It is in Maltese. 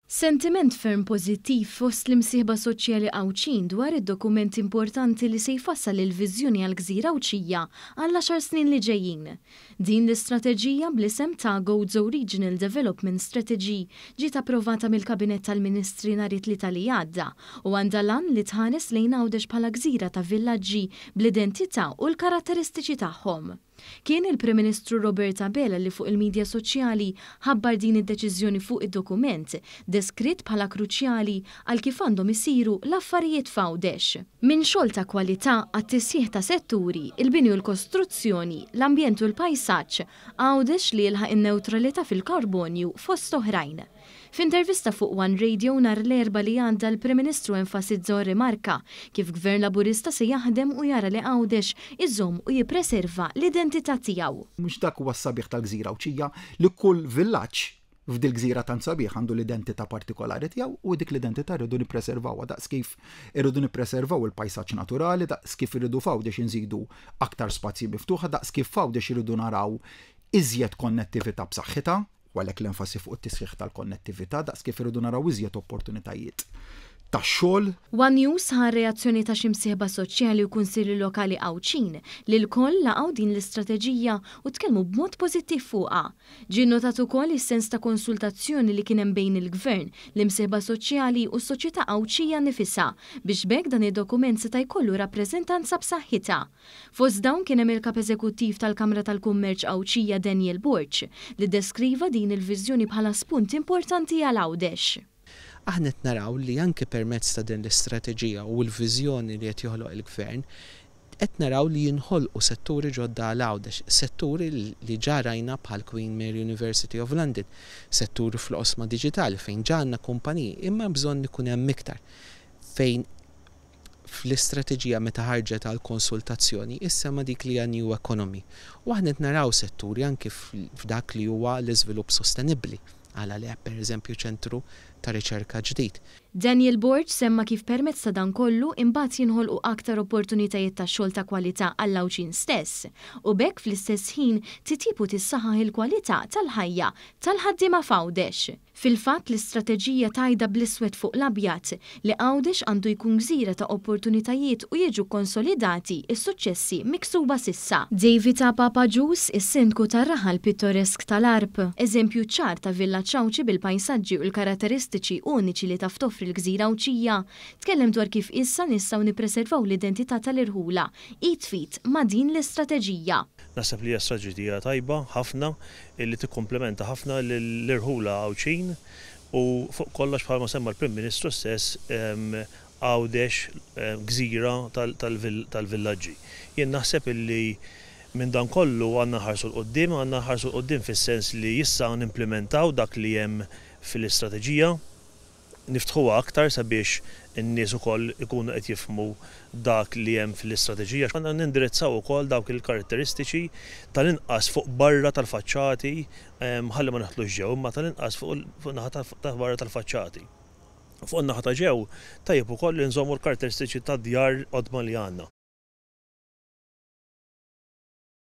Sentiment ferm pożittiv fost l-imsieħba soċjali Għawdxin dwar id-dokument importanti li se jfassal il-viżjoni għall-gżira Għawdxija għall-għaxar snin li ġejjin. Din l-istrateġija bl-isem ta' Gozo Regional Development Strategy ġiet approvata mill-Kabinett tal-Ministri nhar it-Tlieta li għadda u għandha l-għan li tħares lejn Għawdex bħala gżira ta' villaġġi bl-identità u l-karatteristiċi tagħhom. Kien il-Prim Ministru Robert Abela li fuq il-midja soċjali ħabbar din id-deċiżjoni fuq id-dokument, deskritt bħala kruċjali għal kif għandhom isiru l-affarijiet f'Għawdex. Minn xogħol ta' kwalità għat-tisħiħ ta' setturi, il-bini u l-kostruzzjoni, l-ambjent u l-pajsaġġ, Għawdex li jilħaq in-newtralità fil-karbonju fost oħrajn. F'intervista fuq One Radio nhar l-Erbgħa li għadda l-Prim Ministru enfasizza u rrimarka kif Gvern Laburista se jaħdem u jara li Għawdex iżomm u jippreserva l-identità tiegħu. Mhux dak huwa s-sabiħ tal-gżira Għawdxija li kull villaġġ f'dil-gżira tant sabiħ għandu l-identità partikolari tiegħu u dik l-identità rridu nippreservawha daqs kif irridu nippreservaw il-pajsaġġ naturali, daqs kif irridu f'Għawdex inżidu aktar spazji miftuħa, daqs kif f'Għawdex irridu naraw iżjed konnettività b'saħħitha. U għalhekk l-enfasi fuq it-tisħiħ tal-konnettività daqs kif irridu naraw iżjed opportunitajiet ta' xogħol. One News ħa r-reazzjoni ta' xi msieħba soċjali u kunsilli lokali Għawdxin li lkoll laqgħu din l-istrateġija u tkellmu b'mod pożittiv fuqha. Ġie nnotat ukoll is-sens ta' konsultazzjoni li kien hemm bejn il-Gvern, l-imsieħba soċjali u s-soċjetà Għawdxija nnifisha biex b'hekk dan id-dokument seta' jkollu rappreżentanza b'saħħitha. Fost dawn kien hemm il-Kap Eżekuttiv tal-Kamra tal-Kummerċ Għawdxija Daniel Borg, li ddeskriva din il-viżjoni bħala spunt importanti għal Għawdex. Aħna qed naraw li anke permezz ta' din l-istrateġija u l-viżjoni li qed joħloq il-Gvern, qed naraw li jinħolqu setturi ġodda għal Għawdex, setturi li ġa rajna bħal Queen Mary University of London, setturi fl-oqsma diġitali fejn ġa għandna kumpaniji, imma hemm bżonn ikun hemm iktar fejn fl-istrateġija meta ħarġet għall-konsultazzjoni issemma dik li hija new economy. U aħna qed naraw setturi anki f'dak li huwa l-iżvilupp sostenibbli, għala le, pereżempju ċentru ta' riċerka ġdid. Daniel Borg semma kif permezz ta' dan kollu imbagħad jinħolqu aktar opportunitajiet ta' xogħol ta' kwalità għall-Għawdxin stess u b'hekk fl-istess ħin titjieb u tissaħħaħ il-kwalità tal-ħajja tal-ħaddiema f'Għawdex. Fil-fatt, l-istrateġija tgħidha bl-iswed fuq l-abjad li Għawdex għandu jkun gżira ta' opportunitajiet u jiġu kkonsolidati s-suċċessi miksuba s'issa. David Apap Agius, is-Sindku tar-raħal pittoresk tal-Għarb, eżempju ċar ta' villaġġ Għawdxi bil-pajsaġġi u l-karatteristiċi uniċi li taf toffri l-gżira Għawdxija, tkellem dwar kif issa nistgħu nippreservaw l-identità tal-irħula id f'id ma' din l-istrateġija. Naħseb li hija strateġija tajba ħafna li tikkumplementa ħafna lill-irħula Għawdxin u fuq kollox bħalma semma l-Prim Ministru stess Għawdex gżira tal-villaġġi. Jien naħseb illi minn dan kollu għandna nħarsu 'l quddiem, għandna nħarsu 'l quddiem fis-sens li issa nimplimentaw dak li hemm fil-istrateġija, niftħuha aktar sabiex in-nies ukoll ikunu qed jifhmu dak li hemm fl-istrateġija. Għandna nindirizzaw ukoll dawk il-karatteristiċi tal-inqas fuq barra tal-faċċati, ħalli ma nidħlux ġew, imma tal-inqas fuq in-naħa ta' barra tal-faċċati. Fuq in-naħa ta' ġew tajjeb ukoll li nżommu l-karatteristiċi tad-djar qodma li għandna.